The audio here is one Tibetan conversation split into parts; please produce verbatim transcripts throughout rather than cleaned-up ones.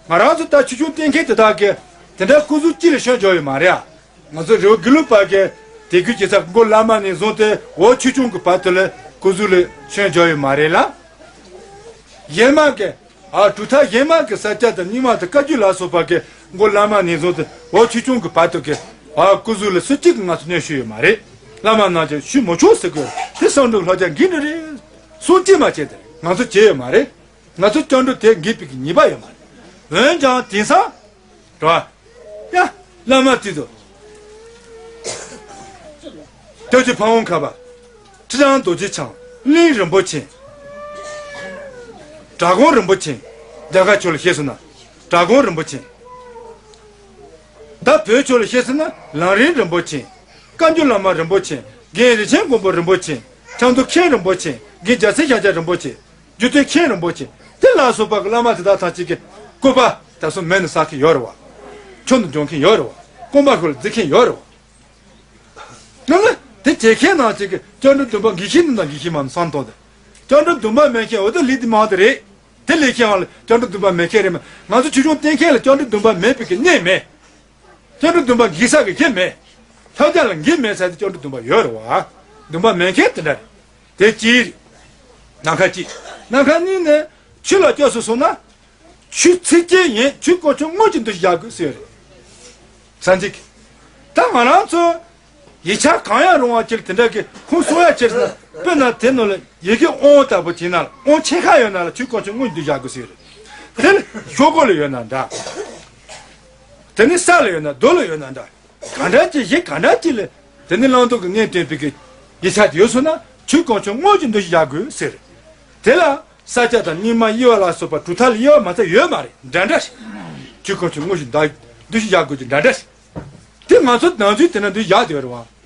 ང་རང་ཚོ་ད་ཆོས་སྐྱོང་བསྟེན་མཁན་དེ་དག་གིས་དེ་འདྲ་སྐུ་གཟུགས་གཅིག་ལ་ཤོན་འཇོག་ཡོད་མ་རེད་ཨ། ང་ཚོ་རི་བོ་དགེ་ལུགས་པ་གི་དད་གུས་ཀྱི་ཚབ་མགོ་བླ་མ་ནས་བཟུང་སྟེ་འོག་ཆོས་སྐྱོང་གི་བར་དུ་ལ་སྐུ་གཟུགས་ལ་ཤོན་འཇོག་ཡོད་མ་རེད་ལ། གཞན་མ་གི་ཨ་གྲུབ་མཐའ་གཞན་མ་གི་ས་སྐྱ་དང་རྙིང་མ་དང་བཀའ་བརྒྱུད་ལ་སོགས་པ་གི་མགོ་བླ་མ་ནས་བཟུང་སྟེ་འོག་ཆོས་སྐྱོང་གི་བར་དུ་གི་ཨ་སྐུ་གཟུགས་ལ་སུ་གཅིག་གིས་ང་ཚོ་གནོན་ཤུགས་ཡོད་མ་རེད། བླ་མ་རྣམས་ཀྱིས་ཞུ་མི་ཆོག་ཟེར་གི་ཡོད་རེད། དེ་བསམ་གྲུབ་ལྷ་རྒྱལ་འགན་འདྲ་རེད། སྲོག་གཅོད་མ་བྱས་ཏེ་ང་ཚོ་བྱས་ཡོད་མ་རེད། ང་ཚོ་སྐྱབས་འགྲོ་དེ་འགེབས་པའི་གི་ཉེས་པ་ཡོད་མ་རེད། འོན་ཀྱང་དེང་སང་རེད་བ། ཡ། བླ་མ་དེ་ཚོ། སྟོད་ཀྱི་ཕ་བོང་ཁ་པ། ཁྲི་བྱང་རྡོ་རྗེ་འཆང་། གླིང་རིན་པོ་ཆེ། བྲག་གོང་རིན་པོ་ཆེ། རྒྱ་གར་ཕྱོགས་ལ་བཤད་སོང་ན། བྲག་གོང་རིན་པོ་ཆེ། ད་བོད་ཕྱོགས་ལ་བཤད་སོང་ན་ལམ་རིམ་རིན་པོ་ཆེ། བཀའ་འགྱུར་བླ་མ་རིན་པོ་ཆེ། རྒན་རིན་ཆེན་མགོན་པོ་རིན་པོ་ཆེ། ཕྱག་མཛོད་མཁན་རིན་པོ་ཆེ། རྒན་རྒྱལ་མཚན་ཤཱཀྱ་རིན་པོ་ཆེ། རྒྱུད་སྟོད་མཁན་རིན་པོ་ཆེ། དེ་ལ་སོགས་པ་གི་བླ་མ་དེ་དག་ཐམས་ཅད་ཀྱི་སྐུ་པར་ད་སོ་མེ་ནས་བསགས་མཁན་ཡོད་རེད་བ། ཁྱོན་དུ་འཇོག་མཁན་ཡོད་རེད་བ། རྐང་པ་ཤོར་ལ་བརྫི་མཁན་ཡོད་རེད་བ། ང་ལ་དེ་བྱེད་མཁན་ནང་གཅིག་གི་སྐྱབས་འགྲོ་བདུན་པ་འགེབས་ཤེས་ནི་དང་འགེབས་ཤེས་མ་ནི་བསམ་གཏོང་དེ། སྐྱབས་འགྲོ་བདུན་པ་མེད་མཁན་འོ་དེ་ལས་དེ་མང་དེ་རེད། དེ་ལས་མཁན་ཡང་ལ་སྐྱབས་འགྲོ་བདུན་པ་མེད་མཁན་རེད་མ། ང་ཚོ་ཆོས་སྐྱོང་བསྟེན་མཁན་ལ་སྐྱབས་འགྲོ་བདུན་པ་མེད་པའི་གི་གནས་མེད། སྐྱབས་འགྲོ་བདུན་པ་འགེབས་ས་གི་གེ་མེད། ཐབས་ཆག་ལ་འགེབས་མེད་ས་དེ་སྐྱབས་འགྲོ་བདུན་པ་ཡོད་རེད་བ། བདུན་པ་མེད་མཁན་དེ་འདྲ་རེད། དེ་གཅིག་རེད། ནམ་མཁའ་གཅིག་ནམ་མཁའ་གཉིས་ནས་ཆོས་ལ་སྐྱབས་སུ་སོང་ན། ཆོས་ཚིག་གཅིག་ཡིན། ཆོས་དཀོན་མཆོག་དངོས་ཀྱི་འདུ་ཤེས་བཞག་དགོས་ཟེར་རེད། ས་འཇིག་ད་ང་རང་ཚོ་ཡིག་ཆ་གང་ཡང་རུང་བ་ཅིག་དེ་འདྲ་གི་ཁུངས་གསོག་ཡ་ཅིག་ཟེར་ན་དཔེར་ན་དེ་ནང་ལ་ཡི་གེ་ཨོང་ལྟ་བུ་ཅིག་ན་ལ་ཨོང་ཆེ་ཁ་ཡོད་ན་ལ་ཆོས་དཀོན་མཆོག་དངོས་ཀྱི་འདུ་ཤེས་བཞག་དགོས་ཟེར་རེད། དེ་ལ་ཤོག་གུ་ལ་ཡོད་ན་འདྲ། དེ་ནི་ས་ལ་ཡོད་ན་རྡོ་ལ་ཡོད་ན་འདྲ། གང་འདྲ་ཅིག་གཞི་གང་འདྲ་ཅིག་ལ་དེ་ནི་བླང་དོར་གྱི་གནས་སྟོན་པའི་གི་ཡིག་ཆ་དེ་ཡོད་སོང་ན་ཆོས་དཀོན་མཆོག་དངོས་ཀྱི་འདུ་ཤེས་བཞག་དགོས་ཟེར། དེ་ལ་ས་སྐྱ་དང་རྙིང་མ་དབྱེ་བ་ལ་སོགས་པ་གྲུབ་མཐའ་ལ་དབྱེ་བ་མ་ཚད་ཡོད་མ་རེད། འདྲ་འདྲ་ཞིག་ཆོས་དཀོན་མཆོག་དངོས་ཀྱི་འདུ་འདུ་ཤེས་བཞག་དགོས་ཀྱི་འདྲ་འདྲ་ཞིག་དེ་ང་ཚོ་ནང་ཚུལ་དེ་འདྲ་འདུ་བཞག་དེ་ཡོད་རེད་བ།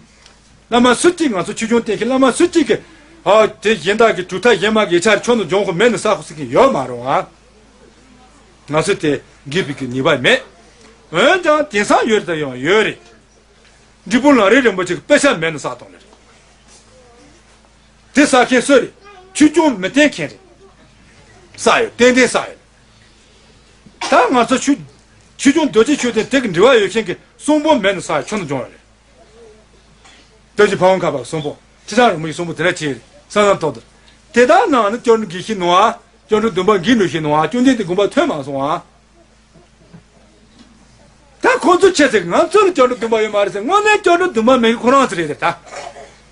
བླ་མ་སུ་གཅིག་ང་ཚོ་ཆོས་སྐྱོང་བསྟེན་མཁན་བླ་མ་སུ་གཅིག་གིས་ཨ་དེ་གཞན་དག་གི་གྲུབ་མཐའ་གཞན་མ་གི་ཆར་ཆོས་ནི་སྦྱོང་དགོས་མེད་ནི་ས་ཁོ་ཟེར་མཁན་ཡོད་མ་རེད་བ། ང་ཚོ་དེ་འགེབས་པའི་གི་ནུས་པ་མེད། འོན་ཀྱང་དེང་སང་ཡོད་རེད་ད་ཡོང་ཡོད་རེད། འབྲས་སྤུངས་ལམ་རིམ་རིན་པོ་ཆེ་གི་དཔེ་ཆ་མེད་ནི་བསགས་བཏང་ནི་རེད། དེ་བསགས་མཁན་སུ་རེད། ཆོས་སྐྱོང་མི་བསྟེན་མཁན་རེད། བསགས་ཡོད་ཏན་ཏན་བསགས་ཡོད། ད་ང་ཚོ་ཆོས་ཆོས་སྐྱོང་རྡོ་རྗེ་ཆོས་དང་དེ་གི་འབྲེལ་བ་ཡོད་མཁན་གི་གསུང་འབུམ་མེད་ནི་བསགས་ཡོད་ཆོས་ནི་སྦྱོང་ཡོད་རེད། རྡོ་རྗེ་ཕ་བོང་ཁ་པ་གསུང་འབུམ་ཁྲི་བྱང་རིན་པོ་ཆེའི་གསུང་འབུམ་དེ་འདྲ་ཅིག་རེད་བསམ་བསམ་ཐོག་ཏུ། དེ་དག་ནང་ནི་སྐྱབས་འགྲོ་འགེབས་ཤེས་ནོ་ཨ། སྐྱབས་འགྲོ་བདུན་པ་འགེབས་འགྲོ་ཤེས་ནོ་ཨ། བཅོམ་ལྡན་འདས་དགོངས་པ་ཐོན་མ་སོང་ཨ། ད་ཁོང་ཚོ་ཆེ་ཚེ་ང་ཚོ་ལ་སྐྱབས་འགྲོ་བདུན་པ་ཡོད་མ་རེད་ཟེར། དངོས་གནས་སྐྱབས་འགྲོ་བདུན་པ་མེད་མཁན་ཁོ་རང་ཚོ་རེད་ད།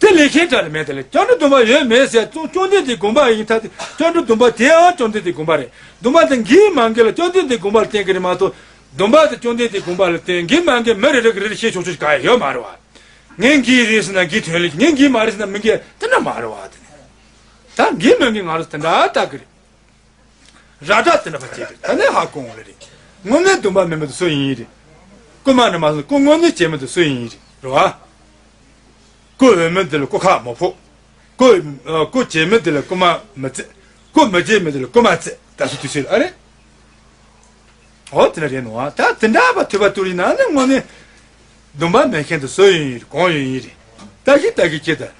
དེ་ལས་མཁན་གྲས་ལ་མེད་དེ་ལས་སྐྱབས་འགྲོ་བདུན་པ་ཡོད་མེད་ཟེར་ཙང་བཅོམ་ལྡན་འདས་དགོངས་པ་ཡིན་ད་དེ་སྐྱབས་འགྲོ་བདུན་པ་དེའང་བཅོམ་ལྡན་འདས་དགོངས་པ་རེད། བདུན་པ་དེ་འགེབས་མ་འགེབས་ལ་བཅོམ་ལྡན་འདས་དགོངས་པ་ལ་བརྟེན་གི་རེད་མ་གཏོགས། བདུན་པ་དེ་བཅོམ་ལྡན་འདས་དགོངས་པ་ལ་བརྟེན་འགེབས་མ་འགེབས་མི་རེ་རེ་གི་རེ་རེ་བཤད་ཆོག་ཆོག་ག་ཡ་ཡོད་མ་རེད་བ། ངས་འགེབས་རེད་ཟེར་ན་འགེབས་དོན་ལས་ངས་འགེབས་མ་རེད་ཟེར་ན་མི་འགེབས་དེ་འདྲ་མ་རེད་བ་དེ་ནས། ད་འགེབས་མ་འགེབས་ང་རང་ཚོ་དེ་འདྲ་ལྟ་གི་རེད། ར་སྒྲ་དེ་འདྲ་བ་བྱས་ཏེ་ད་ནས་ཧ་གོ་འོང་ལེ་རེད། དངོས་གནས་བདུན་པ་མིན་པ་དེ་སུ་ཡིན་ཡིན་རེད། རྐུན་མ་ནི་མ་སོང་རྐུ་དངོས་གནས་བྱེད་མི་དེ་སུ་ཡིན་ཡིན་རེད་རོ་ཨ། རྐུ་འོས་མི་དེ་ལ་རྐུ་ཁག་མ་ཕོག་རྐུ་རྐུ་བྱེད་མི་དེ་ལ་རྐུ་མ་མི་བརྩི། རྐུ་མི་བྱེད་མི་དེ་ལ་རྐུ་མ་བརྩི་ད་སུ་དུས་ཚོད་ལ་ཨ་རེད། འོ་དེ་འདྲ་རེད་ནོ་ཨ། ད་དེ་འདྲ་བ་ཐོས་པ་ཏུ་རིག་ན་ནི་དངོས་གནས་བདུན་པ་མེད་མཁན་དེ་སུ་ཡིན་ཡིན་རེད་གང་ཡིན་ཡིན་རེད། ད་ཞིག་ད་གི་ཁྱེད་ད་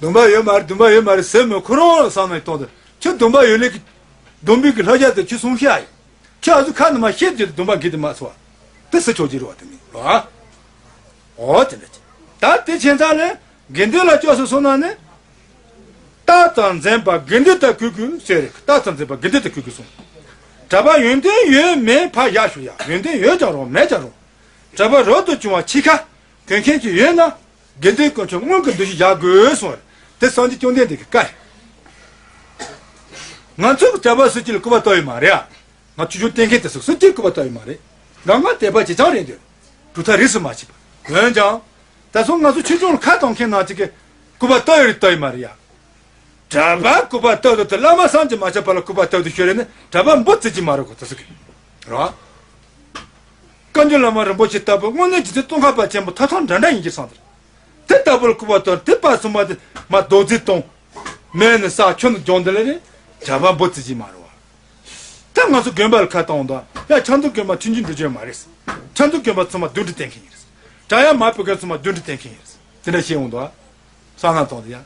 བདུན་པ་ཡོད་མ་རེད་བདུན་པ་ཡོད་མ་རེད་ཟེར་མི་ཁོ་རང་ལ་བསམ་ནས་གཏོང་དུ། ཁྱོད་བདུན་པ་ཡོད་ལེ་གི། བདུན་པའི་གི་ལྷ་རྒྱལ་དུ་ཁྱོད་གསུང་ཤེས་ཨ་ཡིན། ཁྱོད་ཨ་ཟུ་ཁ་ནི་མ་ཤེས་རྒྱུ་དུ་བདུན་པ་འགི་དུ་མ་སོ། དེ་སུ་ཆོག་ཅི་རུ་བ་དུ་མིན་ལོ་ཨ། འོ་དེ་འདྲ་ཅི། ད་དེ་ཆེན་ཚ་ལས་དགེ་འདུན་ལ་ཅོག་སུ་སོང་ན་ནི། རྟགས་ཙམ་འཛིན་པ་དགེ་འདུན་དུ་གུས་དགོས་ཟེར་རེད། རྟགས་ཙམ་འཛིན་པ་དགེ་འདུན་དུ་གུས་དགོས་གསུངས། གྲྭ་པ་ཡོན་ཏན་ཡོད་མེད་ཕར་བཞག་ཞུ་ཡ་ཡོན་ཏན་ཡོད་ཀྱང་རུང་མེད་ཀྱང་རུང་། གྲྭ་པ་རབ་ཏུ་བྱུང་བ་ཕྱི་ཁ་གོན་མཁན་ཅིག་ཡོད་ན། དགེ་འདུན་དཀོན་མཆོག་དངོས་ཀྱི་འདུ་ཤེས་བཞག་དགོས་གསུངས་པ་རེད། དེ་སངས་རྒྱས་བཅོམ་ལྡན་འདས་ཀྱི་བཀའ་རེད། ང་ཚོ་གི་གྲྭ་པ་སུ་གཅིག་ལ་སྐུར་པ་བཏབ་ཡོད་མ་རེད་ཨ། ང་ཆོས་སྐྱོང་བསྟེན་མཁན་དེ་ཚོ་སུ་གཅིག་སྐུར་པ་བཏབ་ཡོད་མ་རེད། རང་ང་དད་པ་ཇེ་ཆུང་རེད་འདུག་གྲུབ་མཐའ་རིས་སུ་མ་ཆད་པ། འོན་ཀྱང་། ད་སོ་ང་ཚོ་ཆོས་སྐྱོང་ལ་ཁ་གཏོང་མཁན་ནང་གཅིག་གིས་སྐུར་པ་བཏབ་ཡོད་རེད་བཏབ་ཡོད་མ་རེད་ཡ། གྲྭ་པ་སྐུར་པ་བཏབ་འདུག་དེ་བླ་མ་བསམ་གྱིས་མ་ཁྱབ་པ་ལ་སྐུར་པ་བཏབ་འདུག་ཤོད་རེད་ནི་གྲྭ་པ་འབུ་བརྩི་གྱི་མ་རེད་གོ་ད་སུ་གི་རོ། བཀའ་འགྱུར་བླ་མ་རིན་པོ་ཆེ་ལྟ་བུ་དངོས་གནས་རྗེ་བཙུན་ཙོང་ཁ་པ་ཆེན་པོ་ཐོབ་ཐང་འདྲ་འདྲ་ཡིན་གྱི་སོང་དེར། དེ་ལྟ་བུར་སྐུར་པ་བཏབ་དེ་པ་སུ་མ་དེ་མ་རྡོག་རྫིས་གཏོང་། མེད་ནི་ས་ཁྱོན་དུ་སྦྱོང་དེ་ལ་རེད། གྲྭ་པ་འབུ་བརྩི་གྱི་མ་རེད་བ། ད་ང་ཚོ་དགོན་པ་ལ་ཁ་བཏང་འདུག་ཡ་ཆབ་མདོ་དགོན་པ་ཆུང་ཆུང་འགྲོ་རྒྱུ་མ་རེད། ཆབ་མདོ་དགོན་པ་ཚང་མ་འདུམ་འགྲིག་བསྟེན་མཁན་ཡིན་རེད། གྲྭ་ཡ་མ་བུ་ག་ཚང་མ་འདུམ་འགྲིག་བསྟེན་མཁན་ཡིན་རེད། དེ་འདྲ་བཤད་འོང་འདུག་ཨ། བསམ་བློ་གཏོང་དེ་ཡ།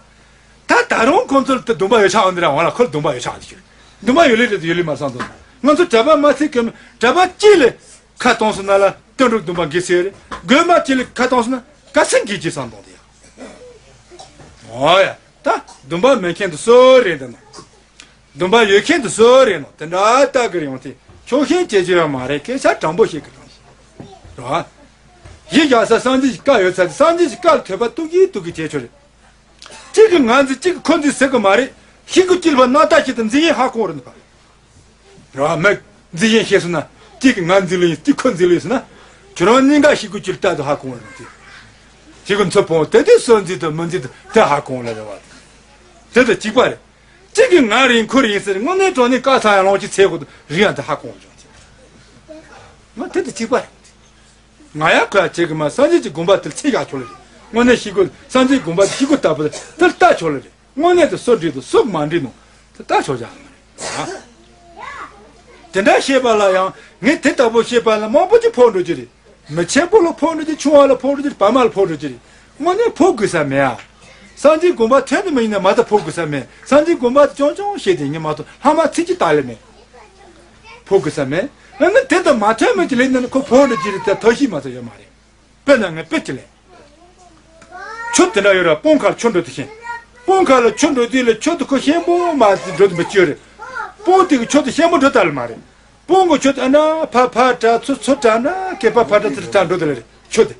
ད་ད་རུང་ཁོང་ཚོར་དེ་སྡོམ་པ་ཡོད་ཆགས་འོང་དེ་ར་འོང་ལ་ཁོ་ལ་སྡོམ་པ་ཡོད་ཆགས་འདི་ཤོད། སྡོམ་པ་ཡོད་ལེ་རེད་དེ་ཡོད་ལེ་མ་བསམ་འདུག་ང་ཚོ་གྲྭ་པ་མ་ཚིག་གི་གྲྭ་པ་གཅིག་ལས་ཁ་གཏོང་སོང་ན་ལ་དོན་གྲུབ་སྡོམ་པ་འགེལ་ཟེར་རེད། དགོན་པ་གཅིག་ལས་ཁ་གཏོང་སོང་ན་ག་ཚད་འགེལ་གྱི་བསམ་གཏོང་དེ་ཡ། འོ་ཡ་ད་སྡོམ་པ་མེད་མཁན་དུ་སོ་རེད་འདི་ན། སྡོམ་པ་ཡོད་མཁན་དུ་སོ་རེད་ནོ་དེ་འདྲ་ལྟ་གི་ཡོང་དེ་ཆོག་ཤེས་བྱེད་ཀྱི་ཡོད་མ་རེད། སྐད་ཆ་དྲང་པོ་བཤད་གི་དང་། རེད་བ། ཡིན་ཀྱང་ས་སངས་རྒྱས་ཀྱི་བཀའ་ཡོད་ཚར་སངས་རྒྱས་ཀྱི་བཀའ་ལ་ཐོས་པ་ཏུག་གིས་ཏུག་གིས་བྱས་ཆོག་རེད། གཅིག་གིས་ང་འཛིན་གཅིག་གིས་ཁོ་འཛིན་ཟེར་གི་མ་རེད། ཤེས་དགོས་ཀྱི་ལ་བ་སྣང་དག་ཤེས་དང་འཛིན་ཡིན་ཧ་གོ་རེད་འདུག་ག་རེད་བ། མི་འཛིན་ཡིན་ཤེས་སོང་ན་གཅིག་གིས་ང་འཛིན་ལ་ཡིན་གཅིག་ཁོ་འཛིན་ལ་ཡིན་སོང་ན་ཁྱོད་རང་གཉིས་ཀ་ཤེས་དགོས་ཀྱི་ལ་ལྟ་དུ་ཧ་གོ་རེད་འདུག་ཤེས་དགོས་ཚོ་བོ་དེ་དུས་སོ་འཛིན་དང་མི་འཛིན་དང་དེ་ཧ་གོ་ལ་རེད་བ། དེ་དང་གཅིག་པ་རེད། གཅིག་གིས་ང་རེད་ཁོ་རེད་ཡིན་ཟེར་དངོས་གནས་དྲང་གནས་བཀའ་ཚང་ཡང་ལོངས་ཀྱི་ཚེ་གོ་དུ་རིག་ཡང་དུ་ཧ་གོ་བྱུང་། ང་དེ་དང་གཅིག་པ་རེད། ང་ཡང་ཁོ་ཡང་བྱེད་གི་མ་སངས་རྒྱས་ཀྱི་དགོངས་པ་དེར་ཚེ་ཡག་ཆོག་ལེ་རེད། དངོས་གནས་ཤེས་དགོས་སངས་རྒྱས་དགོངས་པ་དེ་ཤེས་དགོས་ལྟ་བུ་དེར་ལྟ་ཆོག་ལེ་རེད། དངོས་གནས་དུ་སུ་འདྲི་དུ་སུ་མ་འདྲི་ནོ་དེ་ལྟ་ཆོག་ཡག་མ་རེད། དེ་འདྲ་བཤད་པ་ལ་ཡང་ངས་དེ་ལྟ་བུ་བཤད་པ་ལ་མང་པོ་ཅིག་ཕོག་འགྲོ་གི་རེད། མི་ཆེན་པོ་ལ་ཕོག་འགྲོ་གི་ཆུང་བ་ལ་ཕོག་འགྲོ་གི་བར་མ་ལ་ཕོག་འགྲོ་གི་རེད། དངོས་གནས་ཕོག་དགོས་ས་མེད་ཨ། སངས་རྒྱས་དགོངས་པ་ཐོན་ནི་མ་ཡིན་ན་མ་ད་ཕོག་དགོས་ས་མེད། སངས་རྒྱས་དགོངས་པ་དེ་ཅུང་ཅུང་བཤད་དེ་ངས་མ་གཏོགས་ལྷག་མ་ཚིག་གཅིག་དག་ལེ་མེད། ཕོག་དགོས་ས་མེད། ཨ་ནི་དེ་དང་མ་ཐོན་མི་གྱི་ལས་ནི་ཁོ་ཕོག་འགྲོ་གི་རེད་དེ་ཐབས་ཤེས་མ་ཚོ་ཡོད་མ་རེད། དཔེར་ན་ངས་དཔེ་གཅིག་ལེན། ཆུ་དེ་འདྲ་ཡོད་ར་སྤང་ཁ་ལ་ཆུ་འགྲོ་དུས་ཤིང་། སྤང་ཁ་ལ་ཆུ་འགྲོ་དུས་ལ་ཆུ་དེ་ཁོ་ཤེན་པོ་མ་འགྲོ་དུ་མི་སྐྱོད་རེད། སྤང་དེ་གི་ཆུ་དེ་ཤེན་པོ་འགྲོ་ད་ལ་མ་རེད། སྤང་གི་ཆུ་དེ་ཨ་ན་ཕ་ཕ་དྲ་ཚུ་ཚུ་དྲ་ན་ཀེ་ཕ་ཕ་དྲ་ཚུ་དྲ་འགྲོ་དུ་ལ་རེད་ཆུ་དེ།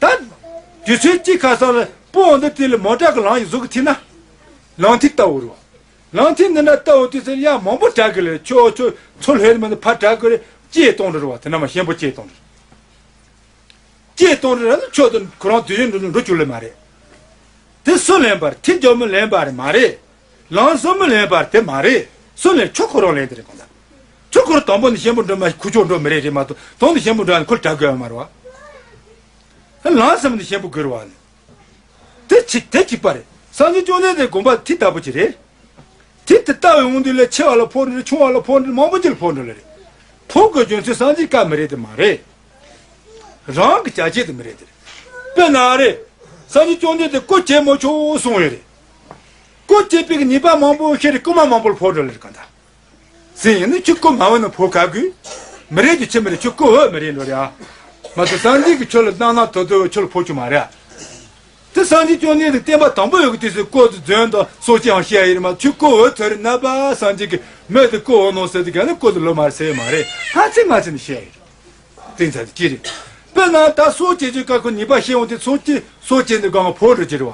ད། དུས་ཚོད་གཅིག་ཁ་སང་ལ་སྤང་འདི་དེ་ལ་མོ་ཊ་གི་ལམ་ཡི་བཟོ་གི་ཐིག་ན། ལམ་ཐིག་ལྟ་བུ་རུ། ལམ་ཐིག་འདི་འདྲ་ལྟ་བུ་དུས་ཚོད་ཡ་མང་པོ་དྲ་གི་ལ་རེད་ཆུ་ཆུ་ཚུ་ལྷེ་མ་ནི་ཕ་དྲ་གི་རེད་ཅེས་གཏོང་འགྲོ་རུ་བ་དེ་ན་མ་ཤེན་པོ་ཅེས་གཏོང་འགྲོ། ཅེས་གཏོང་རེ་ར་ནི་ཆོག་ཏུ་ཁོ་རང་དུས་ཡུན་འགྲོ་འགྲོ་བཅུག་ལེ་མ་རེད། དེ་སུ་ལེན་པར་ཐིག་རྒྱབ་མི་ལེན་པ་རེད་མ་རེད། ལམ་སོ་མི་ལེན་པར་དེ་མ་རེད། སུ་ལེན་ཆོག་ཁོ་རང་ལེན་དེ་རེད་གང་ལྟར། ཆོག་ཁོ་རང་དང་པོ་ནི་ཤེན་པོ་འགྲོ་མ་ཁུ་ཆོག་འགྲོ་མི་རེད་རེད་མ་གཏོགས་དོང་དུ་ཤེན་པོ་འགྲོ་ནི་ཁོ་ལ་དྲག་དགོས་ཡ་མ་རེད་བ། ལམ་སོ་མི་ནི་ཤེན་པོ་དགོས་རེད་བ་ནི། དེ་གཅིག་དེ་གཅིག་པ་རེད། སངས་རྒྱས་བཅོམ་ལྡན་འདས་དགོངས་པ་དེ་ལྟ་བུ་ཅིག་རེད། དེ་དེ་ལྟ་བའི་དབང་དུ་ལས་ཆེ་བ་ལ་ཕོག་འགྲོ་རེད་ཆུང་བ་ལ་ཕོག་འགྲོ་རེད་མང་པོ་ཅིག་ལ་ཕོག་འགྲོ་ལེ་རེད། ཕོག་དགོས་རྒྱུ་མཚན་སངས་རྒྱས་བཀའ་མི་རེད་དེ་མ་རེད། རང་གི་བྱ་བྱེད་དེ་མི་རེད་དེ་རེད། དཔེར་ན་རེད། སངས་རྒྱས་བཅོམ་ལྡན་འདས་སྐུ་བྱེད་མི་ཆོག་གསུངས་ཡོད་རེད། སྐུ་བྱེད་པའི་ཉེས་པ་མང་པོ་ཤེས་རེད་སྐུ་མ་མང་པོ་ལ་ཕོག་འགྲོ་ལེ་རེད་གང་ལྟར། ཟེར་ཡིན་ན་ཁྱོད་སྐུ་མ་འོས་ན་ཕོག་ག་དགོས། མི་རེད་དུ་ཆེ་མི་རེད་ཁྱོད་སྐུ་འོས་མི་རེད་འགྲོ་རེད་ཨ། མ་གཏོགས་སངས་རྒྱས་ཀྱི་ཆོས་ལ་སྣང་སྣང་དོ་དོ་ཆོས་ལ་ཕོག་རྒྱུ་མ་རེད་ཨ། དེ་སངས་རྒྱས་བཅོམ་ལྡན་འདས་བསྟན་པ་དང་པོ་ཡོད་གི་དུས་སུ་སྐུ་དུ་རྫོན་དང་སོ་སྐྱེའང་བཤད་ཡིན་མ་ཁྱོད་སྐུ་འོས་ཚོད་རེད་ན་པ་སངས་རྒྱས་ཀྱི་མོས་དུ་སྐུ་འོས་ནོ་ཟེར་དུས་ག་ནི་སྐུ་དུ་ལོ་མ་རེད་ཟེར་ཡོད་མ་རེད་ཧ་ཚིག་མ་ཚིག་ནི་བཤད་ཡོད། དེ་ཚ་དེ་ཅི་རེད། དཔེར་ན་ད་སོ་སྐྱེ་ཆོས་ཀ་ཁོ་ཉེས་པ་བཤད་འོང་དུས་སོ་སྐྱེ་སོ་སྐྱེ་འདི་གང་ཕོག་འགྲོ་ཅི་རེད་བ།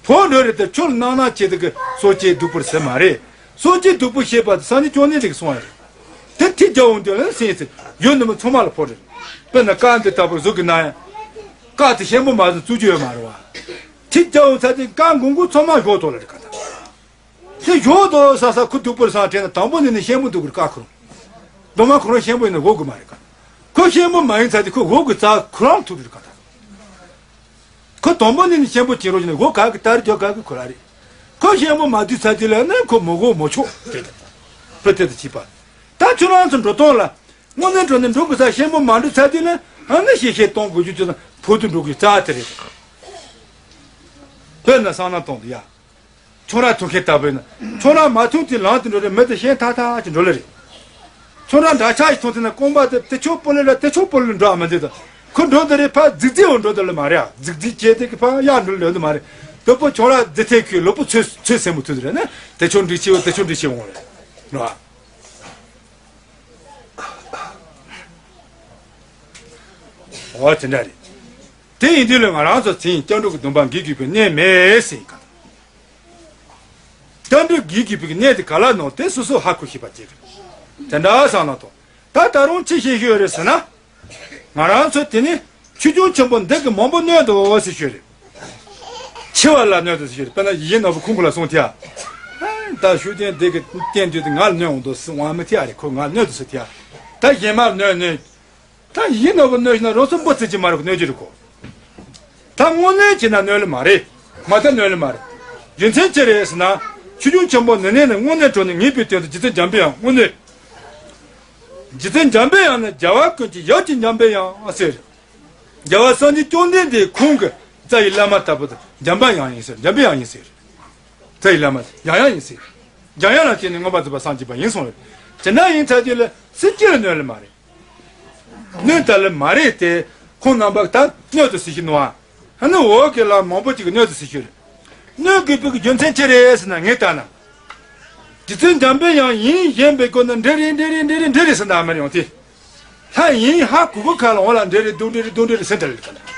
ཕོ་འགྲོ་རེད་དེ་ཁྱོད་སྣང་སྣང་བྱེད་དུ་གི་སོ་སྐྱེ་སྡུག་པོར་ཟེར་མ་རེད། སོ་སྐྱེ་སྡུག་པོ་བཤད་པ་དེ་སངས་རྒྱས་བཅོམ་ལྡན་འདས་ཀྱིས་གསུངས་པ་རེད། དེ་ཐིག་རྒྱབ་འོང་དུས་ལ་སེམས་ཚེ་ཡོད་ནི་མི་ཚང་མ་ལ་ཕོ་རེད། དཔེར་ན་རྐང་འདི་ལྟ་བུར་གཟུགས་ཀྱི་ནང་ཡང་། རྐང་དེ་ཞན་པོ་མ་བཟུང་བཙུགས་རྒྱུ་ཡོད་མ་རེད་བ། ཐིག་རྒྱབ་འོང་ཚར་དུས་རྐང་མགོ་མགོ་ཚང་མ་ཞོག་ཐོག་ལ་རེད་ག་ད། དེ་ཞོག་ཐོག་ས་ས་ཁུ་སྡུག་པོར་སང་དྲན་ན་དང་པོ་ནས་ནི་ཞན་པོ་སྡུག་པོར་བཀག་ཁུར། རྡོ་མ་ཁོ་རང་ཞན་པོ་ཡིན་ན་འོག་གི་མ་རེད་ག་ཁོ་ཞན་པོ་མ་ཡིན་ཚར་དུས་ཁོ་འོག་གི་རྩ་ཁོ་རང་ཐུག་རེད་ག་ད། ཁོ་དང་པོ་ནས་ནི་ཞན་པོ་བྱེད་རོགས་བྱས་ན་འོ་ག་གི་ལྟར་རྒྱོ་ག་གི་ཁོ་ར་རེད། ཁོ་ཞན་པོ་མ་དུས་ཚ་དུས་ལ་ནི་ཁོ་མོ་གོ་མོ་ཆོག་དེ་དང་། ཕུ་དེ་དང་བྱིས་པ། ད་ཁྱོད་རང་ཚོ་འགྲོ་སྟངས་ལ། དངོས་གནས་འགྲོ་ནས་འགྲོ་དགོས་ས་ཞན་པོ་མ་འགྲོ་ཚ་དུས་ལ་ཨ་ནི་ཤེས་ཤེས་གཏོང་དགོས་རྒྱུ་ཚོད་ན་ཕུ་དུ་འགྲོ་དགོས་རྩ་དེ་རེད། དཔེར་ན་སང་ན་གཏོང་དུ་ཡ། ཁྱོད་རང་ཐུག་མཁན་ལྟ་བུ་ཡིན་ན། ཁྱོད་རང་མ་ཐུག་དུས་ལམ་དུ་འགྲོ་རེད་མི་དེ་ཞན་ཐག་ཐག་ཅིག་འགྲོ་ལེ་རེད། ཁྱོད་རང་འདྲ་ཆགས་ཤིག་མཐོང་དུས་ན་རྐང་པ་དེ་དེ་ཕྱོགས་སྤོ་ལེ་ར་དེ་ཕྱོགས་སྤོ་ལེ་འགྲོ་ཨ་མི་འདུག་ད། ཁོ་འགྲོ་འདི་རེད་ཕ་རྫིག་རྫིག་འོང་འགྲོ་འདི་ལ་མ་རེད་ཨ། རྫིག་རྫིག་བྱས་དེ་གི་ཕ་ཡར་འགྲོ་ལོན་འདི་མ་རེད། དོ་པོ་ཁྱོད་རང་རྫི་ཐེ་ཁུའི་ལོ་པོ་ཚོད་ཚོད་སེམས་མོ་ཐུག་དེ་རེད་ན་དེ་ཕྱོགས་འགྲིག་ཆེ་བ་དེ་ཕྱོགས་འགྲིག་ཆེ་འོང་རེད། རེད་བ། འོ་དེ་འདྲ་རེད། དེ་ཡིན་དུས་ལ་ང་རང་ཚོ་ཚེ་ཡིན་སྐྱབས་འགྲོ་གི་སྡོམ་པ་འགེལ་དགོས་པའི་གནས་མེད་ཟེར་ག་སྐྱབས་འགྲོ་འགེལ་དགོས་པའི་གནས་དེ་ག་ལ་ནོ་དེ་སོ་སོ་ཧ་གོ་ཤེས་པ་བྱེད་དགོས། དེ་འདྲ་བསམ་ན་ཐོག་ད་ད་རུང་ཅི་ཤེས་ཤེས་ཡོད་རེད་ཟེར་ན། ང་རང་ཚོ་དེ་ནི་ཆོས་སྐྱོང་ཆེན་པོ་འདི་གི་མང་པོ་གནོད་དོ་ཟེར་ཤོད་རེད། ཆེ་བ་ལ་གནོད་དོ་ཟེར་ཤོད་རེད། དཔེར་ན་ཡིན་ནོ་བུ་ཁུང་ཁུ་ལ་སོང་ཐེ་ཨ། ད་ཤུགས་ལྡན་འདི་གི་བསྟན་བཅོས་དེ་ང་ལ་གནོད་འོང་དོ་ཟེར་དབང་མི་ཐེ་ཨ་རེད། ཁོ་ང་ལ་གནོད་དོ་ཟེར་ཐེ་ཨ། ད་གཞན་མ་གནོད་གནོད། ད་ཡིན་ནོ་བུ་གནོད་ཤི་ན་རོ་སོ་འབུ་ཚིག་ཅི་མ་རུ་གནོད་ཀྱི་རུ་གོ། ད་དངོས་གནས་བྱས་ན་གནོད་ལེ་མ་རེད། མ་ད་གནོད་ལེ་མ་རེད། རྒྱུ་མཚན་ཅི་རེད་ཟེར་ན། ཆོས་སྐྱོང་ཆེན་པོ་ནི་ནས་ནི་དངོས་གནས་གྲོལ་ནས་ངེས་པའི་དོན་དུ་རྗེ་བཙུན་འཇམ་པའི་དབྱངས་དངོས་གནས། རྗེ་བཙུན་འཇམ་པའི་དབྱངས་ནི་རྒྱལ་བ་ཀུན་གྱི་ཡབ་ཀྱི་འཇམ་པའི་དབྱངས་ཟེར། རྒྱལ་བ་སངས་རྒྱས་བཅོམ་ལྡན་འདས་ཁོང་གི་རྩ་བའི་བླ་མ་ལྟ་བུ་དང་འཇམ་པའི་དབྱངས་ཡིན་ཟེར། འཇམ་པའི་དབྱངས་ཡིན་ཟེར། རྩ་བའི་བླ་མ་ཡང་ཡང་ཡིན་ཟེར། འཇམ་དབྱངས་ལ་བརྟེན་ནས་མངོན་པར་རྫོགས་པར་སངས་རྒྱས་པ་ཡིན་གསུངས་རེད། དེ་འདྲ་ཡིན་ཚར་དུས་ལ་སུ་གཅིག་ལ་གནོད་ལེ་མ་རེད། གནོད་ད་ལེ་མ་རེད་དེ། ཁོང་རྣམ་པ་ད་གནོད་དུ་སྲིད་ཤི་ནོ་ཨ། ཧ་ནི་འོག་གི་ལ་མང་པོ་ཅིག་གི་གནོད་དུ་སྲིད་ཤི་རེད། གནོད་དགོས་པའི་གི་རྒྱུ་མཚན་ཅི་རེད་ཟེར་ན། ངས་ལྟ་ན། རྗེ་བཙུན་འཇམ་པའི་དབྱངས་ཡིན་ཞེན་པའི་སྒོ་ནས་འདྲེ་རེད་འདྲེ་རེད་འདྲེ་རེད་འདྲེ་རེད་ཟེར་འདུག་མ་རེད་ཡོང་དེ། ལྷ་ཡིན་ཧ་གོ་གོ་ཁ་ལ་འོ་ལ་འདྲེ་རེད་རྡུང་འདྲེ་རེད་རྡུང་འདྲེ་རེད་ཟེར་འདྲ་རེད་ཁ་ན།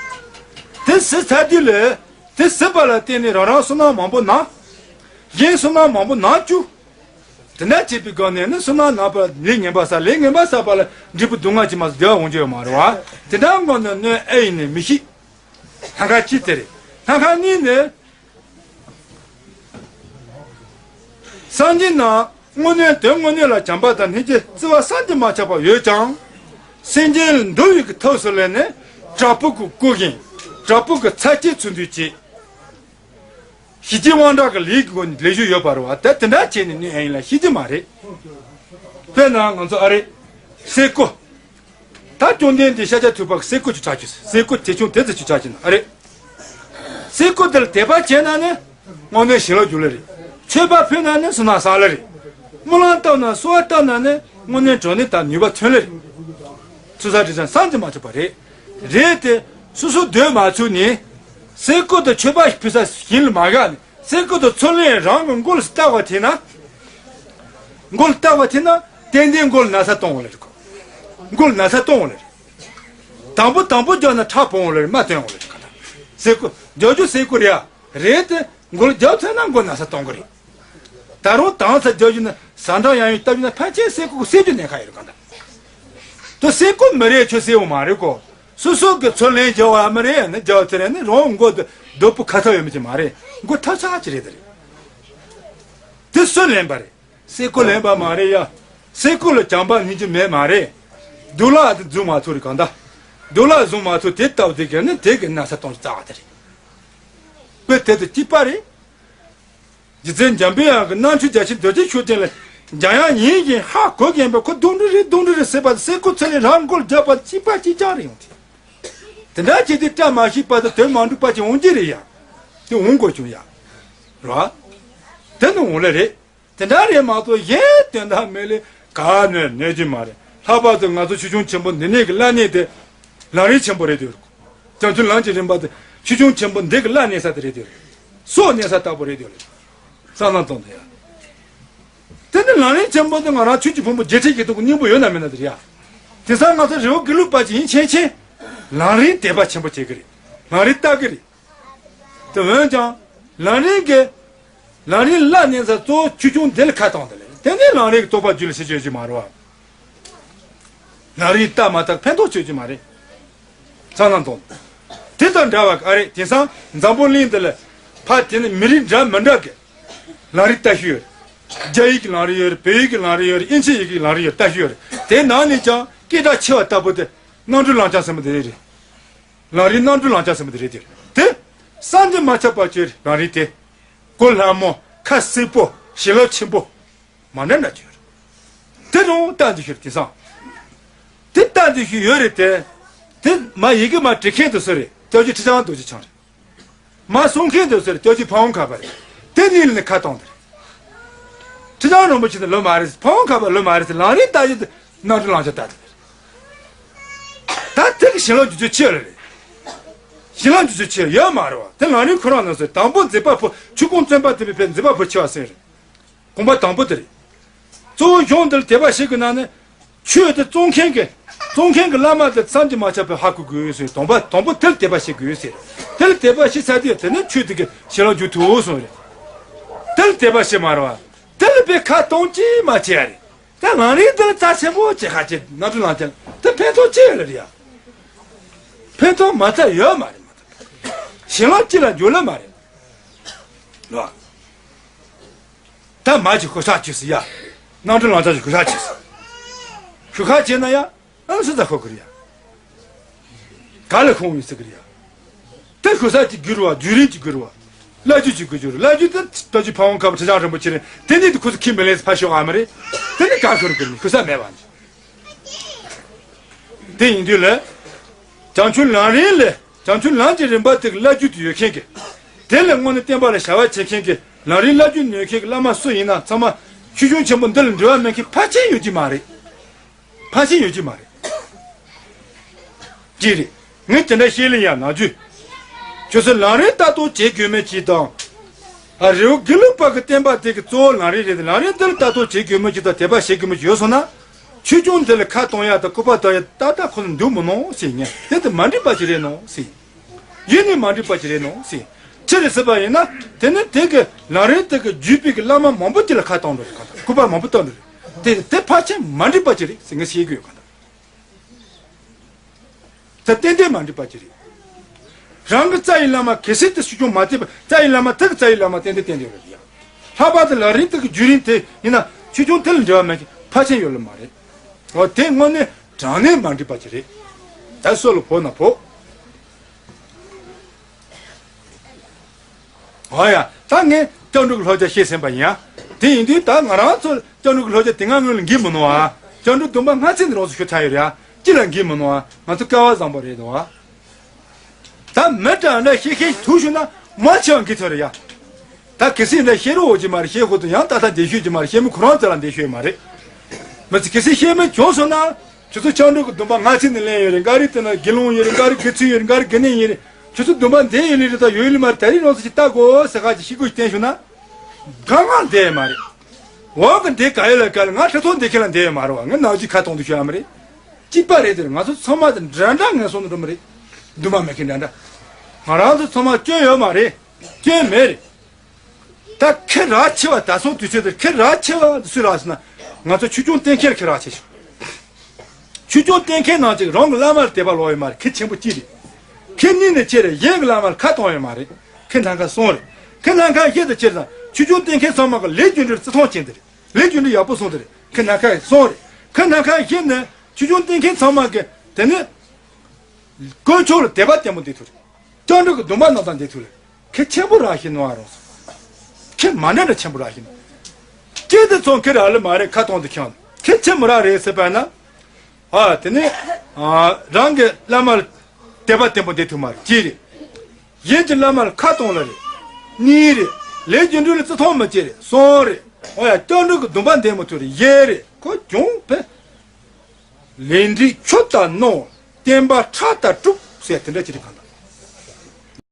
དེ་ཟེར་ཚར་དུས་ལས། དེ་ཟེར་བ་ལ་བརྟེན་ནས་རང་རང་བསོད་ནམས་མང་པོ་གནང་། གཞན་བསོད་ནམས་མང་པོ་གནང་བཅུག་དེ་འདྲ་བྱས་པའི་སྒང་ནས་ནི་བསོད་ནམས་གནང་བ་ལས་ངན་པ་བསགས། ལས་ངན་པ་བསགས་པ་ལ་འབྲས་བུ་སྡུག་བསྔལ་གྱིས་མ་བསྡུས་པ་འོང་རྒྱུ་ཡོད་མ་རེད་བ། དེ་འདྲ་སྒང་ནས་གནོད་ཨེ་ཡིན་ནི་མི་ཤེས། སྣ་ཁ་གཅིག་དེ་རེད། སྣ་ཁ་གཉིས་ནི། སངས་རྒྱས་རྣམས་དངོས་གནས་དོན་དངོས་གནས་ལ་བྱམས་པ་དང་སྙིང་རྗེ་བརྩེ་བ་བསམ་གྱིས་མ་ཁྱབ་པ་ཡོད་ཀྱང་། སེམས་ཅན་ལ་འདུལ་བའི་གི་ཐབས་སུ་ལས་ནི་དྲག་པོ་གི་སྐུ་བཞེངས། དྲག་པོ་གི་ཚར་གཅོད་ཚུལ་འདུས་བྱེད། ཞི་བྱེད་དབང་དྲག་གི་ལས་ཀྱི་སྒོ་ནས་ལས་ཞུགས་ཡོད་པ་རེད་བ། ད་དེ་འདྲ་བྱས་ནས་ནི་ཨེ་ཡིན་ལ་ཤེས་ཀྱི་མ་རེད། དཔེར་ན་ང་ཚོ་ཨ་རེ། སེ་གོ། ད་བཅོམ་ལྡན་འདས་ཤཱཀྱ་ཐུབ་པ་གི་སེ་གོ་ཅིག་ཆགས་ཀྱི། སེ་གོ་ཆེ་ཆུང་དེ་ཚོ་ཅིག་ཆགས་ཀྱི་ན་ཨ་རེ། སེ་གོ་དེ་ལ་དད་པ་བྱས་ན་ནི་དངོས་གནས་ཞི་ལུ་འཇུག་ལེ་རེད། མཆོད་པ་ཕུལ་ན་ནི་བསོད་ནམས་བསགས་ལེ་རེད། སྨོན་ལམ་བཏབ་ན་གསོལ་བ་བཏབ་ན་ནི་དངོས་གནས་དྲང་གནས་དང་ནུས་པ་ཐོན་ལེ་རེད། ཚུལ་བཞིན་བསམ་གྱིས་མ་ཁྱབ་པ་རེད། རེད་དེ། སོ་སོ་སྡོད་མ་ཚུགས་ནས། སེ་གོ་དེ་མཆོད་པ་ཕུལ་ས་ཞིག་ལ་མ་བཞག་ནས། སེ་གོ་དེ་ཚུར་ལེན་རང་གི་མགོ་ལ་བཏགས་པ་དེ་ན། མགོ་ལ་བཏགས་པ་དེ་ན་ཏན་ཏན་མགོ་ལ་ན་ཚ་གཏོང་བ་ལེ་རེད་ཁོ། མགོ་ལ་ན་ཚ་གཏོང་བ་ལེ་རེད། དང་པོ་དང་པོ་རྒྱག་ན་ཁྲག་སྦོམ་བ་ལེ་རེད། མ་བཏོན་བ་ལེ་རེད་ཁ་ད། སེ་གོ་རྒྱག་རྒྱུ་སེ་གོ་རེད་ཡ། རེད་དེ། མགོ་ལ་རྒྱག་ཐུབ་ན་མགོ་ན་ཚ་གཏོང་གི་རེད། ད་རུང་དྭངས་ས་རྒྱག་རྒྱུ་ན་ཟ་འཕྲང་ཡང་ཡང་བཏབ་རྒྱུ་ན་ཕལ་ཆེར་སེ་གོ་གི་སེ་གོ་ནས་ཁ་ཡོད་རེད་ག་ད། དེ་སེ་གོ་མི་རེད་ཁྱོད་སེ་བོ་མ་རེད་གོ། སོ་སོ་གི་ཚུར་ལེན་རྒྱག་བ་མི་རེད། ནི་རྒྱག་ཚུར་ལེན་ནི་རང་མགོ་དེ་རྡོ་པོ་ཁ་ཚ་ཡོད་མི་ཅིག་མ་རེད། མགོ་ཐབས་ཆག་ཅིག་རེད་དེ་རེད། དེ་སུ་ལེན་པ་རེད། སེ་གོ་ལེན་པ་མ་རེད་ཡ། སེ་གོ་ལ་བྱམས་པ་སྙིང་རྗེ་མེད་མ་རེད། རྡོ་ལ་དེ་བཟུང་མ་ཐུབ་རེད་གང་ལྟར། རྡོ་ལ་བཟུང་མ་ཐུབ་དེ་ལྟ་བུ་དེ་གས་ནི་དེ་གི་ན་ཚ་གཏོང་རྩ་བ་དེ་རེད། དཔེ་དེ་དང་གཅིག་པ་རེད། རྗེ་བཙུན་འཇམ་པའི་དབྱངས་ཀྱི་རྣམ་འཕྲུལ་རྒྱ་ཆེན་རྡོ་རྗེ་ཤུགས་ལྡན་ལ། འཇམ་དབྱངས་ཡིན་ཞེན་ཧ་གོ་མཁན་པ་ཁོ་རྡུང་འདྲི་རེད་རྡུང་འདྲི་རེད་ཟེར་བ་དེ་སེ་གོ་ཚུར་ལེན་རང་མགོ་ལ་རྒྱག་པ་གཅིག་པ་གཅིག་རྐྱང་རེད་ཡོང་དེ། དེ་འདྲ་བྱས་ཏེ་བཀྲ་མ་ཤིས་པ་དང་དོན་མ་འགྲུབ་པ་ཅིག་འོང་གི་རེད་ཡ། དེ་འོང་དགོས་བྱུང་ཡ། རེད་བ། དེ་ནི་འོང་ལེ་རེད། དེ་འདྲ་རེད་མ་གཏོགས་གཞན་དོན་དག་མེད་ལེ། ག་ནས་གནས་རྒྱུ་མ་རེད། ལྷག་པར་དུ་ང་ཚོ་ཆོས་སྐྱོང་ཆེན་པོ་འདི་ནས་ཀྱི་བླ་གནས་དེ་ལམ་རིམ་ཆེན་པོ་རེད་དེ། བྱང་ཆུབ་ལམ་གྱི་རིམ་པ་དེ་ཆོས་སྐྱོང་ཆེན་པོ་འདི་གི་བླ་གནས་ས་དེ་རེད་དེ། སྲོག་གནས་ས་ལྟ་བུ་རེད་དེ། བསམ་བློ་གཏོང་དེ་ཡ། དེ་ནི་ལམ་རིམ་ཆེན་པོ་དེ་ང་རང་ཆོས་ཀྱི་ཕུང་པོ་རྗེས་ཁྲིད་ཀྱི་ཐོག་གི་སྙིང་པོ་ཡོད་ན་མེད་ན་དེ་རེད་ཡ། དེང་སང་ང་ཚོ་རི་བོ་དགེ་ལུགས་པ་ཅིག་ཡིན་ཕྱིན་ཆད་ལམ་རིམ་དད་པ་ཆེན་པོ་བྱེད་ཀྱི་རེད། ལམ་རིམ་ལྟ་གི་རེད། དེ་འོན་ཀྱང་། ལམ་རིམ་གྱི། ལམ་རིམ་བླ་གནས་ས་གཙོ་བོ་ཆོས་སྐྱོང་འདི་ལ་ཁ་གཏོང་དེ་ལས་དེ་ནས་ལམ་རིམ་གྱི་རྟོགས་པ་རྒྱུད་ལ་ཤེས་བྱེད་ཀྱི་མ་རེད་བ། ལམ་རིམ་ལྟ་མ་ཐག་ཕན་ཐོགས་ཆོད་ཀྱི་མ་རེད། ཚང་ལམ་དང་། དེ་དང་འདྲ་བ་ཨ་རེད། དེང་སང་འཛམ་བུ་གླིང་འདི་ལ་ཕ་དེ་ནི་མི་རིགས་འདྲ་མི་འདྲ་གི་ལམ་རིམ་ལྟ་ཤེས་ཡོད་རེད། རྒྱ་ཡིག་གི་ལམ་རིམ་ཡོད་རེད། བོད་ཡིག་གི་ལམ་རིམ་ཡོད་རེད། དབྱིན་ཇི་ཡིག་གི་ལམ་རིམ་ཡོད་རེད། ལྟ་ཤེས་ཡོད་རེད། དེ་ནང་ནས་ཀྱང་སྐད་གྲགས་ཆེ་བ་ལྟ་བུ་དེ་རྣམ་གྲོལ་ལམ་སྦྱོང་ཟེར་མི་དེ་རེད། ལམ་རིམ་རྣམ་གྲོལ་ལམ་སྦྱོང་ཟེར་མི་དེ་རེད་དེ། དེ་བསམ་གྱིས་མ་ཁྱབ་པ་ཅིག་རེད། ལམ་རིམ་དེ། གོ་སླ་མོ། ཁ་གསལ་པོ། བྱིན་རླབས་ཆེན་པོ། མ་འདྲ་འདྲ་ཅིག་ཡོད་རེད། དེ་རུང་ལྟ་འདི་ཤོད་དེང་སང་། དེ་ལྟ་འདི་ཤོད་ཡོད་རེད་དེ། དེ་མ་ཡི་གེ་མ་འབྲི་མཁན་དེ་སུ་རེད། སྐྱབས་རྗེ་ཁྲི་བྱང་རྡོ་རྗེ་འཆང་རེད། མ་གསུང་མཁན་དེ་སུ་རེད། སྐྱབས་རྗེ་ཕ་བོང་ཁ་པ་རེད། དེ་གཉིས་ལ་ནི་ཁ་གཏོང་དེ་རེད། ཁྲི་བྱང་རིན་པོ་ཆེ་དེ་ལོ་མ་རེད། ཕ་བོང་ཁ་པ་ལོ་མ་རེད། ལམ་རིམ་ལྟ་ཡི་དེ་རྣམ་གྲོལ་ལམ་སྦྱོང་ལྟ་དེ་རེད། ད་དེ་གི་བྱིན་རླབས་རྒྱུ་ཚོད་ཆེ་ལ་རེད། བྱིན་རླབས་རྒྱུ་ཚོད་ཆེ་ཡོད་མ་རེད་བ། དེ་ལམ་རིམ་ཁོ་རང་ནང་སོ་དང་པོ་མཛད་པ་པོ་ཆོས་སྐུ་བཙུན་པ་དེ་བས་མཛད་པ་པོ་ཆེ་བ་ཟེར་རེད། དགོངས་པ་དང་པོ་དེ་རེད། གཙོ་བོ་གཞུང་འདིར་དད་པ་བྱེད་དགོས་ན་ནི། ཆོས་དེ་གཙོ་མཁན་གྱི། གཙོ་མཁན་གྱི་བླ་མ་དེ་བསམ་གྱིས་མ་ཁྱབ་པའི་ཧ་གོ་དགོས་ཟེར། དང་པོ་དང་པོ་དེར་དད་པ་བྱེད་དགོས་ཟེར། དེར་དད་པ་བྱེད་ཚར་དུས་དེ་ནི་ཆོས་དེ་གི་བྱིན་རླབས་འཇུག་ཐུབ་གསུངས་རེད། དེར་དད་པ་བྱེད་མ་རེད་བ། དེ་ལ་དཔེ་ཁ་གཏོང་ཅི་མ་བྱེད་ཡ་རེད། ད་ལམ་རིམ་དེ་ལ་རྩ་ཆེན་པོ་བྱེད་ཁ་ཅིག་རྣམ་གྲོལ་ལམ་སྦྱོང་དེ་ཕན་ཐོགས་ཆེ་ཡོད་ལ་རེད་ཡ། ཕན་ཐོགས་མ་རྩ་ཡོད་མ་རེད་མ་གཏོགས། བྱིན་རླབས་ཅི་ལ་འཇུག་ལ་མ་རེད། ལོ། ད་མ་ཅིག་ཤོ་ཤ་ཅིག་སི་ཡ། རྣམ་གྲོལ་ལམ་སྦྱོང་ཅིག་ཤོ་ཤ་ཅིག་སི། ཤོ་ཤ་བྱས་ན་ཡ། ཨང་སུ་ད་ཤོ་གི་རེད་ཡ། ག་ལ་ཤོང་ཡོད་ཟེར་གི་རེད་ཡ། ད་ཤོ་ཤ་ཅིག་རྒྱུ་རུ་བ་རྒྱུ་རིན་ཅིག་རྒྱུ་རུ་བ། བླ་རྒྱུ་ཅིག་རྒྱུ་རུ་བླ་རྒྱུ་ད་ད་ཅིག་ཕ་བོང་ཁ་པ་ཁྲི་བྱང་རིན་པོ་ཆེ་རེད། དེ་ནི་དེ་ཁོ་ཚོ་ཁྱིམ་མི་ལས་ཕ་ཤོག་ཨ་མ་རེད། དེ་ནི་ག་ཤོར་གི་རེད། ཤོ་ཤ་མེད་བ་ནི། དེ་ཡིན་དུས་ལ། བྱང་ཆུབ་ལམ་རིམ་ལས། བྱང་ཆུབ་ལམ་གྱི་རིམ་པ་དེ་གི་བླ་རྒྱུད་དུ་ཡོད་མཁན་གྱི། དེ་ལས་དངོས་གནས་བསྟན་པ་ལ་བྱ་བ་བྱེད་མཁན་གྱི་ལམ་རིམ་བླ་རྒྱུད་ནོད་མཁན་གྱི་བླ་མ་སུ་ཡིན་ན་ཚང་མ་ ཆོས་སྐྱོང་ཆེན་པོ་འདི་ལ་འབྲེལ་བ་མེད་མཁན་ཕལ་ཆེར་ཡོད་ཀྱི་མ་རེད། ཕལ་ཆེར་ཡོད་ཀྱི་མ་རེད། ཅི་རེད། ངས་དེ་འདྲ་བཤད་ལེ་ཡང་ནང་རྒྱུ། ཁྱོད་ཚོ་ལམ་རིམ་ལྟ་རྟོག་བྱེད་དགོས་མེད་ཅིག་དང་། ཨ་རི་བོ་དགེ་ལུགས་པ་གི་བསྟན་པ་དེ་གི་གཙོ་བོ་ལམ་རིམ་རེད་དེ། ལམ་རིམ་འདི་ལ་ལྟ་རྟོག་བྱེད་དགོས་མེད་ཅིག་དང་དད་པ་བྱེད་དགོས་མེད་ཅིག་ཡོད་སོང་ན། ཆོས་སྐྱོང་དེ་ལ་ཁ་གཏོང་ཡ་དང་སྐུར་པ་གཏོང་ཡ་ཏག་ཏག་ཁོ་ཚོ་འདུག་མི་ནོ་ཟེར། ངས་དེ་དེ་མ་འགྲིག་པ་ཅིག་རེད་ནོ་ཟེར། ཡིན་ནི་མ་འགྲིག་པ་ཅིག་རེད་ནོ་ཟེར། ཅི་རེད་ཟེར་བ་ཡིན་ན། དེ་ནི་དེ་གི་ལམ་རིམ་དེ་གི་བརྒྱུད་པའི་གི་བླ་མ་མང་པོ་ཅིག་ལ་ཁ་གཏོང་འགྲོ་རེད། ཁ་གཏོང་སྐུར་པ་མང་པོ་གཏོང་འགྲོ་རེད། དེ་དེ་ཕལ་ཆེར་མ་འགྲིག་པ་ཅིག་རེད་ཟེར་ངས་བཤད་གི་ཡོད། ཁ་གཏོང་དེ་ཏན་ཏན་མ་འགྲིག་པ་ཅིག་རེད། རང་གི་རྩ་བའི་བླ་མ་གལ་སྲིད་དེ་ཆོས་སྐྱོང་མ་བྱས་པ། རྩ་བའི་བླ་མ་དེ་གི་རྩ་བའི་བླ་མ་ཏན་ཏན་ཏན་ཏན་རེད་ཡ། ལྷག་པར་དུ་ལམ་རིམ་དེ་གི་བརྒྱུད་རིམ་དེ་ཡིན་ན་ཆོས་སྐྱོང་དེ་ལ་འབྲེལ་བ་མེད་མཁན་ཕལ་ཆེར་ཡོད་ལ་མ་རེད། འོ་དེ་དངོས་གནས་དྲང་གནས་མ་འགྲིག་པ་ཅིག་རེད། ད་སྲོག་ལ་ཕོག་ན་ཕོག་འོ་ཡ། ད་ངས་སྐྱབས་འགྲོ་གི་ལྷོ་རྒྱ་བཤད་ཟིན་པ་ཡིན་ཡ། དེ་ཡིན་དུས་ད་ང་རང་ཚོ་སྐྱབས་འགྲོ་གི་ལྷོ་རྒྱ་དེ་སྔ་སྔོན་ལ་འགྱིག་མི་ནོ་ཨ། སྐྱབས་འགྲོ་བདུན་པ་སྔ་ཚིག་འདི་རང་ཚོ་ཤོད་ཚར་ཡོད་རེད་ཨ། ཅི་ལ་འགྱིག་མི་ནོ་ཨ། ང་ཚོ་སྐལ་བ་བཟང་པོ་རེད་དོ་ཨ། ད་མི་དྲག་འདྲ་ཤེས་ཤེས་ཐུག་ཤོད་ན་མ་ཆེ་བ་འགྱིག་ཐོན་རེད་ཡ། ད་གལ་སྲིད་འདྲ་ཤེས་རོགས་འོ་ཅི་མ་རེད། ཤེས་ཁོ་ཚོ་ཡང་ད་ལྟ་འདས་ཤོད་ཀྱི་མ་རེད། ཤེས་མི་ཁོ་རང་ཚོ་ལ་འདས་ཤོད་མ་རེད། མི་ཚེ་གལ་སྲིད་ཤེས་མི་བྱུང་སོང་ན། ཁྱོད་ཚོ་སྐྱབས་འགྲོ་གི་བདུན་པ་སྔ་ཚིག་ནས་ལེན་ཡོད་རེད། འགའ་རེ་དེ་ན་དགེ་སློང་ཡོད་རེད། འགའ་རེ་དགེ་ཚུལ་ཡོད་རེད། འགའ་རེ་དགེ་བསྙེན་ཡོད་རེད། ཁྱོད་ཚོ་བདུན་པ་འདས་ཡོད་ལེ་རེད། ད་ཡོད་ལེ་མ་རེད། ད་རེས་རང་ཚོ་ཞིག་ལྟ་དགོས་ཟེར་ཁ་ཅིག་ཤི་དགོས་ཤིག་བསྟན་ཤོད་ན། གང་གང་འདས་མ་རེད། འོག་གི་འདས་ག་ཡོད་ལ་ག་ལ། ང་ཁྲི་ཐོག་འདས་ཁྱེད་ལ་འདས་ཡོད་མ་རེད་བ། ང་ནང་ཅིག་ཁ་གཏོང་དུ་ཤོད་ཡ་མ་རེད། གཅིག་པ་རེད་དེ། ང་ཚོ་ཚང་མ་དེ་འདྲ་འདྲ་ངན་སོང་དུ་འགྲོ་མ་རེད། འདུན་མ་མེད་མཁན་འདྲ་འདྲ། ང་རང་ཚོ་ཚང་མ་སྐྱོན་ཡོད་མ་རེད། སྐྱོན་མེད་རེད། ད་ཁེ་རག་ཆེ་བ། ད་སོང་དུས་ཚོད་དེར་ཁེ་རག་ཆེ་བ་སུ་རག་ཟེར་ན། ང་ཚོ་ཆོས་སྐྱོང་བསྟེན་མཁན་ཁེ་རག་ཆེ་ཞིང་། ཆོས་སྐྱོང་བསྟེན་མཁན་ནང་གཅིག་རང་གི་བླ་མ་ལ་དད་པ་ལོག་ཡོད་མ་རེད། ཁེ་ཆེན་པོ་གཅིག་རེད། ཁེ་གཉིས་ནས་ཆེ་རེད། གཞན་གྱི་བླ་མ་ལ་ཁ་གཏོང་ཡོད་མ་རེད། ཁེ་སྣ་ཁ་གསུམ་རེད། ཁེ་སྣ་ཁ་བཞི་དེ་ཆེ་རེད་ན། ཆོས་སྐྱོང་བསྟེན་མཁན་ཚང་མ་གི་ལས་རྒྱུ་འབྲས་བརྩི་མཐོང་ཅན་དེ་རེད། ལས་རྒྱུ་འབྲས་ཡག་པོ་སོང་དེ་རེད། ཁེ་སྣ་ཁ་གསུམ་རེད། ཁེ་སྣ་ཁ་བཞི་ནས་ཆོས་སྐྱོང་བསྟེན་མཁན་ཚང་མ་གི་དེ་ནི་དཀོན་མཆོག་ལ་དད་པ་བརྟན་པོ་འདི་ཐུག་རེད། སྐྱབས་འགྲོ་གི་སྡོམ་པ་གནང་སྟངས་འདི་ཐུག་ལ། ཁེ་ཆེན་པོ་རག་ཤེས་ནོ་ཨ་རོང་སོ། ཁེ་མ་འདྲ་འདྲ་ཆེན་པོ་རག་ཤེས་ནོ། ཁེ་དེ་ཚོ་ཁེ་རག་ལེ་མ་རེད། ཁ་གཏོང་དུ་ཁྱང་ཁེ་ཆེན་པོ་རག་རེད་ཟེར་པ་ན། ཨ་དེ་ནི་ཨ་རང་གི་བླ་མ་ལ་དད་པ་བརྟན་པོ་འདི་ཐུག་མ་རེད། གཅིག་རེད། གཞན་གྱི་བླ་མ་ལ་ཁ་གཏོང་ལ་རེད། གཉིས་རེད། ལས་རྒྱུ་འབྲས་ལ་བརྩི་མཐོང་མ་བྱེད་རེད། གསུམ་རེད། ཨོ་ཡ། སྐྱབས་འགྲོ་གི་སྡོམ་པ་འདི་མ་ཐུག་རེད། བཞི་རེད། ཁོ་གྱོང་བས། ལས་འབྲས་ཆུ་ལྟར་རྣོ། བསྟན་པ་ཁྲག་ལྟར་དཀྲུགས་ཟེར་དེ་འདྲ་ཅིག་རེད་གང་ལྟར།